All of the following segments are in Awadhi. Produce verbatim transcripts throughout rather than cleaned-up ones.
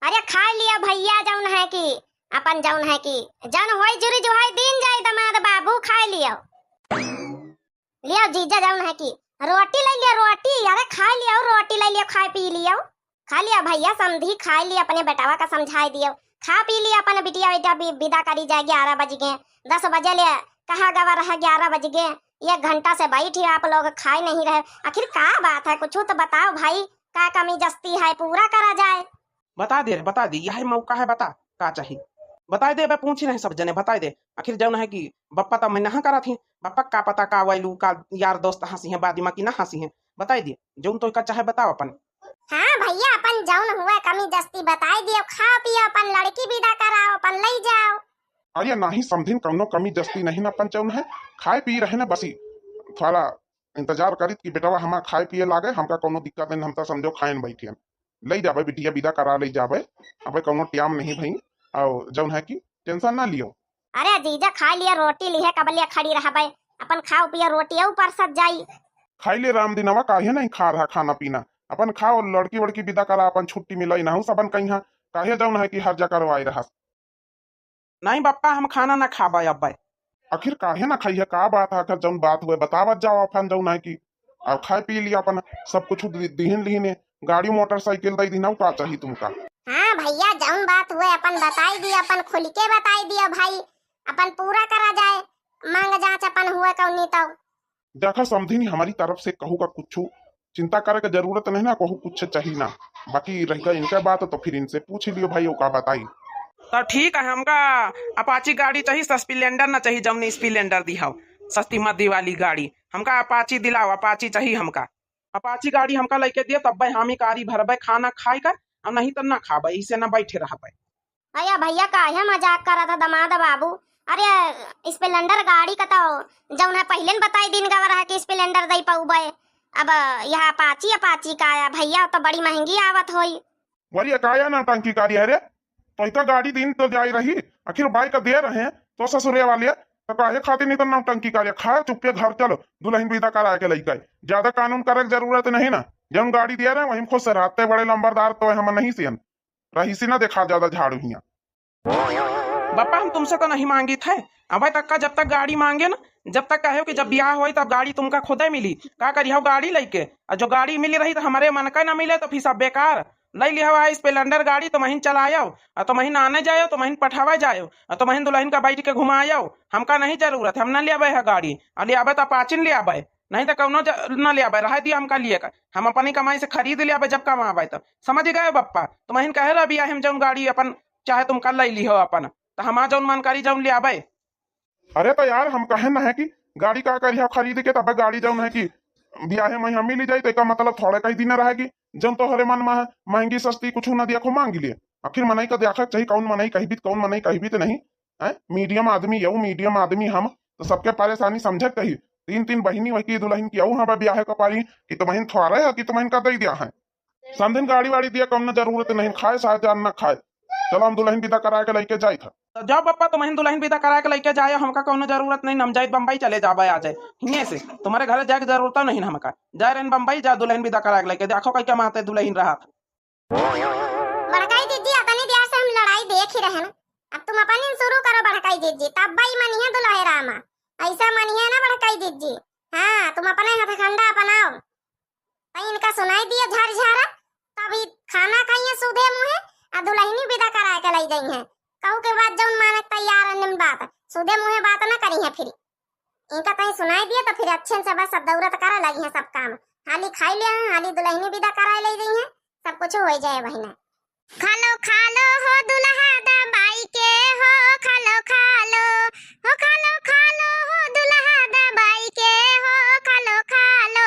अरे खाइ लियो भइया, जउन है कि अपन जउन है कि जउन होई जुरी जुहाई दीन जाई दमाद बाबू, खाइ लियो। लियो जीजा जउन है कि रोटी लइ लियो, रोटी, अरे खाइ लियो, रोटी लइ लियो, खाइ पी लियो। खा लियो भइया समधी, खाइ लियो, अपने बेटवा का समझाइ दियो, खा पी लियो, अपन बिटिया बेटा बि-, बिदा करी जाए, ग्यारह बजि गए, दस बजे ले कहा गवा रहा, ग्यारह बजि गए, एक घंटा से बैठी आप लोग खाइ नहीं रहे, आखिर का बात है, कुछ तो बताओ भाई, का कमी जस्ती है, पूरा करा जाए। बताइ दे रे, बताइ दे, यही मौका है, बता का चाही, बताइ दे। अबे पूछी नहीं सब जने, बताइ दे। आखिर जउन है कि बप्पा त मैं नहा करत ही, बप्पा का पता का वैलू का यार दोस्त हँसी हैं, बादिमा की ना हँसी हैं, बताइ दे। जउन तो का चाहे बताओ अपन। हाँ भइया, अपन जउन हुए कमी जस्ती बताइ दियो, खाओ पियो, अपन लड़की बिदा कराओ, अपन लइ जाओ। अरे नाही समधिन, कउनो कमी जस्ती नहीं ना, अपन जउन है खाए पी रहे ना बसी, थोड़ा इंतजार करित कि बेटवा हमार खाए पिए लागे, हमका कउनो दिक्कत नहीं, हम तो समझो खाएन बैठियन। लइ जाबे बिटिया बिदा करा लइ जाबे, अबे कउनो टियाम नहीं भई, और जउन है कि टेंशन ना लियो। अरे जीजा खाइ लियो, रोटी लिहे कबलिया खड़ी रहबे, अपन खाओ पियो, रोटी ऊपर सज जाई। खाइ ले राम दिनवा, काहे नहीं खा रहा खाना पीना, अपन खाओ, लड़की वड़की बिदा करा, अपन छुट्टी मिलाई ना हो सबन कहीं, काहे जउन है कि हर जगह करवाए रहस। नहीं बप्पा, हम खाना ना खाबे अब्बे। आखिर काहे ना खाइहे, का बात है? आखिर जउन बात हुए बतावत जाओ अपन जउन है कि, अब खाए पी लिया अपन, सब कुछ दि-, दिहिन लिहिन है, गाड़ी मोटरसाइकिल दइ दिहिन, का चाही तुमका? हाँ भइया, जउन बात हुए अपन बताइ दिया, अपन खुल के बताइ दिया भाई, अपन पूरा करा जाए, मांग जांच अपन हुए कउनी तो। देखा समधिनी, हमरी तरफ से कहू का कुछ चिंता करे के जरूरत नहीं ना, कहू कुछ चाही ना। बाकी रह गई इनका बात तो फिर इनसे पूछ लियो भाई, वो का बताई। तो ठीक है, हमका अपाची गाड़ी चाही, स्प्लेंडर ना चाही, जउन स्प्लेंडर दिहाओ, सस्ती मद्दी वाली गाड़ी, हमका अपाची दिलाओ, अपाची चाही हमका। अपाची गाड़ी हमका लइके दियो, तब्बे हामी कारी भरबे खाना खाए का, और नहीं तो ना खाबे, इसे ना बैठे रहबे। अरे भइया, काहे मजाक करत ह दमाद बाबू? अरे, स्प्लेंडर गाड़ी का तो जउन है पहिले न बताई दिन गवा रहा कि स्प्लेंडर दई पउबे। अब यह अपाची, अपाची का है भइया, तो बड़ी महंगी आवत होई। वरी काया नौटंकी कारी है रे? तो इतना गाड़ी दिन तो जाई रही, आखिर बाइक दे रहे तो ससुरे वाले, तो काहे खातिर नहीं तो नौटंकी कारी? खा चुपके घर चलो, दुलहिन बिदा करा के लइके। ज्यादा कानून करे के जरूरत नहीं ना, जउन गाड़ी दे रहे वही खुश रहते, बड़े लंबरदार तो हम नहीं सियन। रहीसी ना देखा ज्यादा झाड़ू हियाँ। बप्पा, हम तुमसे तो नहीं मांगित है। अबे तक का जब तक गाड़ी मांगे ना, जब तक कहे कि जब ब्याह होई तब गाड़ी तुमका खुदे मिली। का करिहौ गाड़ी लइके? और जो गाड़ी मिली रही तो हमरे मन का ना मिले तो फिर सब बेकार। लइ लिहौ आ स्प्लेंडर गाड़ी, तुमहिन चलायौ, और तुमहिन आने जायौ, तुमहिन पठावे जायौ, और तुमहिन दुलहिन का बैठ के घुमायौ। हमका नहीं जरूरत, हम ना लेबे है गाड़ी। और लेबे तो अपाचिन लेबे, नहीं तो कउनो ज-, ना लेबे, रहे दिया हमका लिए का। हम अपनी कमाई से खरीद लेबे जब कमाबे तब। समझ गए बप्पा? तुमहिन कहे रह बियाहे में जउन गाड़ी अपन चाहे तुमका लइ लिहौ अपन, तो हमार जउन मन करी जउन लेबे। अरे तो यार, हम कहे ना है कि गाड़ी का करिहौ खरीद के, तब गाड़ी जउन है कि बियाहे में हम मिली जाई, तो एका मतलब थोड़े कही दिन रहे कि जउन तोहरे मन में है, महंगी सस्ती कुछ ना दिया, खो मांग लिए। आखिर मनई का देखा चाही, कउन मनई कहबी त, कउन मनई कहबी त नहीं। हैं? मीडियम आदमी, यऊ मीडियम आदमी हम, तो सबके परेशानी समझे के चाही। तीन तीन बहिनी वही की दुलहिन की अऊ हाँ बा ब्याहे का पारी कि तुमहिन थोड़े है कि तुमहिन का दे दिया है। समधिन गाड़ी वाड़ी दिया कउनो जरूरत नहीं, खाए साथ जान ना खाए। चलो हम दुलहिन विदा करा के लइके जाइत है। तो जाओ बप्पा, तुमहिन दुलहिन विदा करा के लइके जाए, हमका कउनो जरूरत नहीं, हम जाइत बम्बई चले जाबे आ जाए हिये से, तुम्हरे घरे जाए के जरूरत नहीं हमका। जाए रहन बम्बई, जा दुलहिन विदा करा के लइके, देखो कई कमाते दुलहिन रहा था। बड़काई जिज्जी, अतनी देर से हम लड़ाई देख ही रहन, अब तुम अपन ही शुरू करो बड़काई जिज्जी, तब बाई मनिहे दुलहे रामा, ऐसा मनिहे ना बड़काई जिज्जी। हाँ, तुम अपने हथखंडा अपनाओ। तई इनका सुनाई दिया झरझरा, तब ई खाना खाइए सूधे मुँहे, आ दुलहिनी विदा करा के लई जइहे। कहू के बाद जउन माने के तैयार है निम बात, सूधे मुँहे बात ना करिहे फिर। इनका तई सुनाई दिया तो फिर अच्छे से बस दौरत करे लगिहे सब काम। हाली खाई ले हैं, हाली दुलहिनी विदा कराए लई जइहे, सब कुछ होइ जाए बहिना। खालो खालो हो दुलहा दबाई के हो, खालो खालो, हो खालो खालो हो दुलहा दबाई के हो, खालो खालो।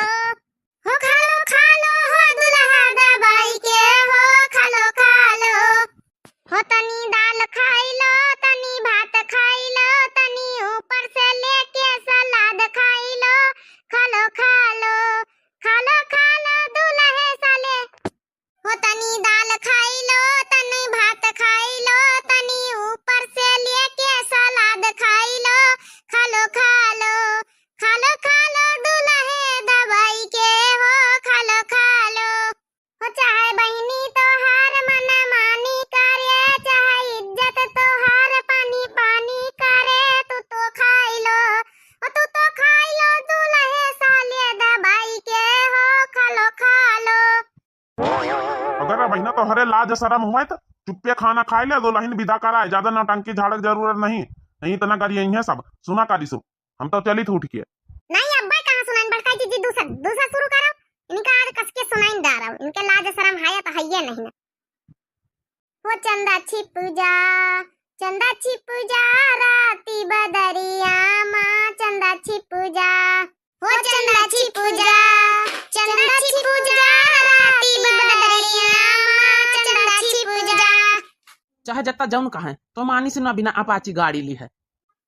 हो खालो खालो हो दुलहा दबाई के हो, खालो खालो। हो तनी दाल खाई लो, तनी भात खाई लो, तनी ऊपर से लेके सलाद खाई लो, खालो खालो, खालो खालो दुलहे साले। हो तनी दाल खाई लो, तनी भात खाई लो, लाज शरम हुवै त चुप्पे खाना खाइ ले, दुलहिन बिदा कराए, ज्यादा नौटंकी झाड़क जरूरत नहीं, नहीं इतना गरियइहैं सब। सुना काली सो, हम तउ चलित उठ के। नहीं, अब्बै कहाँ सुनाइन, बड़का जीजी दूसर, दूसर शुरू करो, इनका आज कस के सुनाइन डारो, इनके लाज शरम हया त हइये नहीं ना। हो चंदा छिप जा, चंदा छिप जा, राती बदरिया मा चंदा छिप जा। हो चंदा छिप जा, चंदा छिप जा, राती बदरिया मा चंदा छिप जा। चाहे जत्ता जउन कहैं, तो मानिस न बिना अपाची गाड़ी लिहे।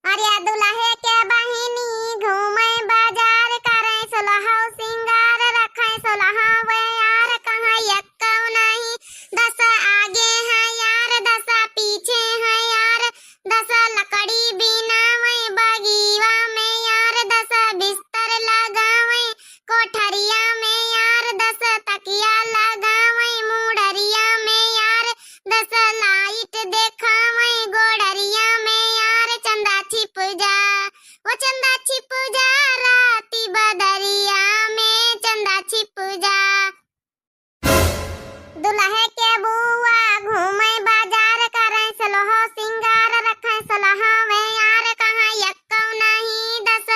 अरे दुलहे के बहिनी घूमै बाजार, करै सोलहौ सिंगार, रखै सोलहौ यार, कहैं यक्कौ नहीं दस आगे हैं यार, दस पीछे हैं यार, दस लकड़ी बिनावै बगीवा में यार, दस बिस्तर लगावै कोठरिया में यार, दस तकिया लगावै मुड़रिया में यार, दस लाइट देखावै गोड़रिया में यार, चंदा छिप जा, ओ चंदा छिप जा, राती बदरिया में चंदा छिप जा। दुलहे के बुआ घूमै बाजार, करै सोलहौ सिंगार, रखै सोलहौ में यार, कहैं यक्कौ नहीं दस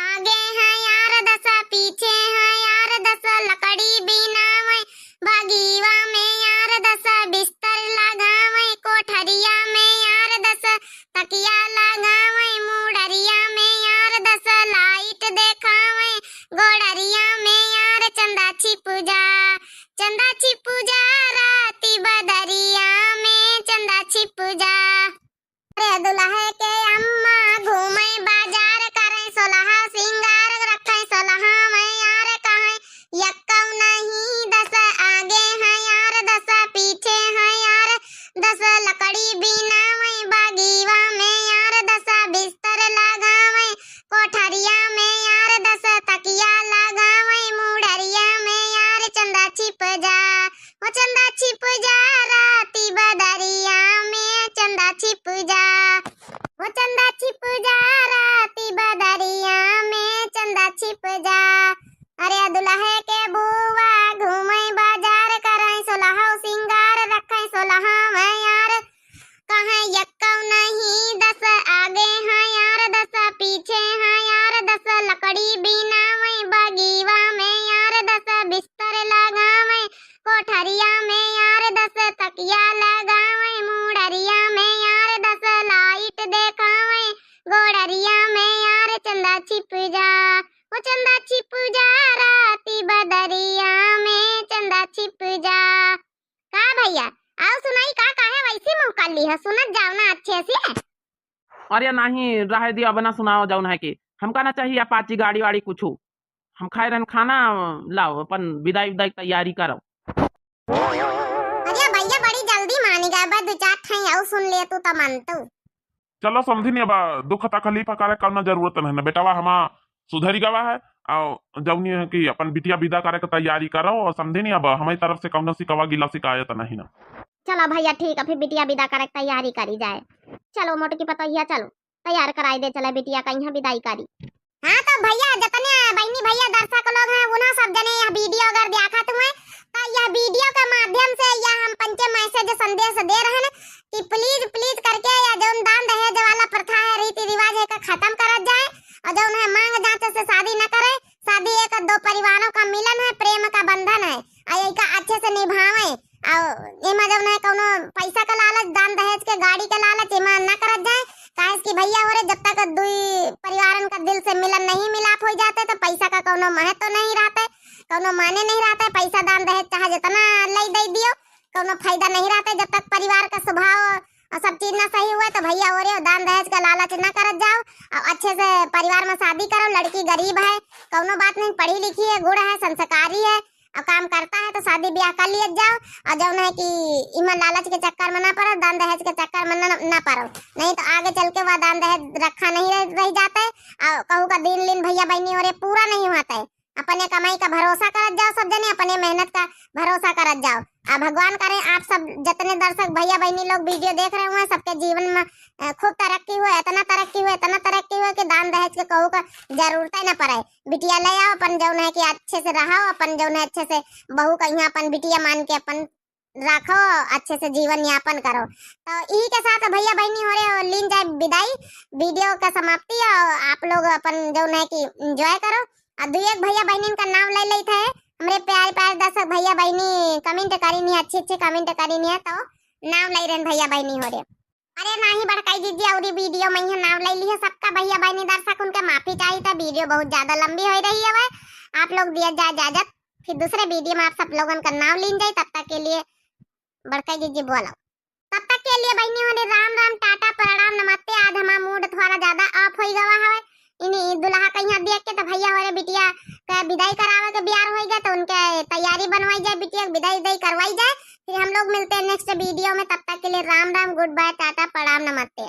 आगे हैं यार, दस पीछे हैं यार, दस लकड़ी बिनावै बगीवा में यार, दस बिस्तर लगावै कोठरिया में यार, दस तकिया लगावै मुड़रिया में यार, दस लाइट देखावै गोड़रिया में यार, चंदा छिप जा, चंदा छिप जा, राती बदरिया में चंदा छिप जा। अरे दुलहे के अम्मा घूमै बाजार, करै सोलहौ सिंगार, रखै सोलहौ में यार, कहैं यक्कौ नहीं दस आगे हैं यार, दस पीछे हैं यार, दस लकड़ी बिनावै बगीवा में यार, दस बिस्तर लगावै कोठरिया में यार, दस तकिया लगावै मुड़रिया में यार, चंदा छिप जा, ओ चंदा छिप जा, राती बदरिया में चंदा छिप जा, ओ चंदा छिप जा, राती बदरिया में चंदा छिप जा। अरे दुलहे के बुआ घूमै बाजार, करै सोलहौ सिंगार, रखै सोलहौ में यार, कहैं यक्कौ नहीं दस आगे हैं यार, दस पीछे हैं यार, दस लकड़ी बिनावै बगीवा में यार, दस बिस्तर लगावै कोठरिया में यार, दस तकिया लगावै मुड़रिया में यार, दस लाइट देखावै गोड़रिया में यार, चंदा छिप जा, ओ चंदा छिप जा, राती बदरिया में चंदा छिप जा। का भइया, अउ सुनाई का, काहे वैसी मुँह कर लिहा, सुनत जाओ ना अच्छे से। अरे नहीं, रहे दिया, अब ना सुनाओ जउन है कि हमका ना चाहिए अपाची गाड़ी वाड़ी कुछू। हम खाए रहन खाना, लाओ अपन बिदाई उदाई के तैयारी करो। अरे भइया बड़ी जल्दी मानी गए, बस दो चार ठाई अउ सुन ले तू त मानतू। चलो समधिन, अब दुख तकलीफ करे कउनो जरूरत नहीं ना, बेटवा हमा सुधरी गवा है, अउ जउनी है कि अपन बिटिया बिदा करे के तैयारी करो, अउ समधिन अब हमरी तरफ से कउनो सिकवा गिला सिकायत नहीं ना। चलो भइया ठीक है, फिर बिटिया बिदा करे के तैयारी करी जाए। चलो मोटकी पतोहिया, चलो तैयार कराई दे, चले बिटिया का इहाँ बिदाई करी। हाँ तो भइया, जतने बहिनी भइया दर्शक लोग हैं, उन्हें सब जने यह video अगर देखत हुए तो यह video के माध्यम से यह हम पंचे message संदेश दे रहे हैं कि please, please करके यह जउन दान दहेज वाला प्रथा है, रीति रिवाज है, का खत्म करत जाए अउर जउन है मांग जांच से शादी न करे। शादी एक दो परिवारों का मिलन है, प्रेम का बंधन है, अउर यही का अच्छे से निभावे। अउर एमा जउन है कउनो पैसा का लालच, दान दहेज के, गाड़ी के लालच, एमा ना करत जाए। काहे कि भइया हो रे, जब तक दुई परिवारन का दिल से मिलन नहीं मिलाप हो जाते तो पैसा का कउनो महत्व नहीं रहते, कउनो माने नहीं रहते। पैसा दान दहेज चाहे जितना लई दे दियो, कउनो फायदा नहीं रहते जब तक परिवार का स्वभाव अउर सब चीज ना सही हुए। तो भइया हो रे, दान दहेज का लालच ना करत जाओ अउर अच्छे से परिवार में शादी करो। लड़की गरीब है, कउनो बात नहीं, पढ़ी लिखी है, गुण है, संस्कारी है, अउर काम करता है तो शादी ब्याह कर लियत जाओ। अउर जउन है कि इमा लालच के चक्कर में ना पड़ो, दान दहेज के चक्कर में ना, ना पड़ो, नहीं तो आगे चल के वह दान दहेज रखा नहीं रह, रह जाते। अउर कहू का दिन लीन भइया बहिनी हो रे पूरा नहीं होते। अपने कमाई का भरोसा करत जाओ सब जने, अपने मेहनत का भरोसा करत जाओ। आ भगवान करे आप सब जतने दर्शक भइया बहिनी लोग video देख रहे हुए, सबके जीवन में, अ, खूब तरक्की हुए, इतना तरक्की हुए, इतना तरक्की हुए कि दान दहेज के कहू का जरूरत ही ना पड़े। बिटिया ले आओ, अपन जउन है कि अच्छे से रहो, अपन जउन है अच्छे से बहू का यहाँ अपन बिटिया मान के अपन रखो, अच्छे से जीवन यापन करो। तो इही के साथ भइया बहिनी हो रे, लीन जाए विदाई, वीडियो का समाप्ति। और आप लोग अपन जौन है कि एंजॉय करो। और दुई एक भइया बहिनीन का नाम ले लेत है, हमरे प्यारे प्यारे दर्शक भइया बहिनी कमेंट करी नहीं, अच्छे अच्छे कमेंट करी नहीं है, तो नाम ले रहन भइया बहिनी हो रे। अरे नाही बड़काई जीजी, अउरी वीडियो में यह नाम ले लिहे सबका भइया बहिनी दर्शक, उनके माफी चाहिए था, वीडियो बहुत ज्यादा लंबी हो रही है। आप लोग दिया जा इजाजत, फिर दूसरे वीडियो में आप सब लोगन का नाम लीन जाए। तब तक के लिए बड़काई जीजी बोलो, तब तक के लिए बहिनी हो रे राम राम, टाटा, प्रणाम, नमस्ते। आज हमारा मूड थोड़ा ज्यादा ऑफ हो गवा है, इन्हीं दुल्हा का यहाँ देख के तो भइया हो रे बिटिया का विदाई करावे के बियार हो गया, तो उनके तैयारी बनवाई जाए, बिटिया की विदाई विदाई करवाई जाए। फिर हम लोग मिलते हैं नेक्स्ट वीडियो में, तब तक के लिए राम राम, गुड बाय, टाटा, प्रणाम, नमस्ते।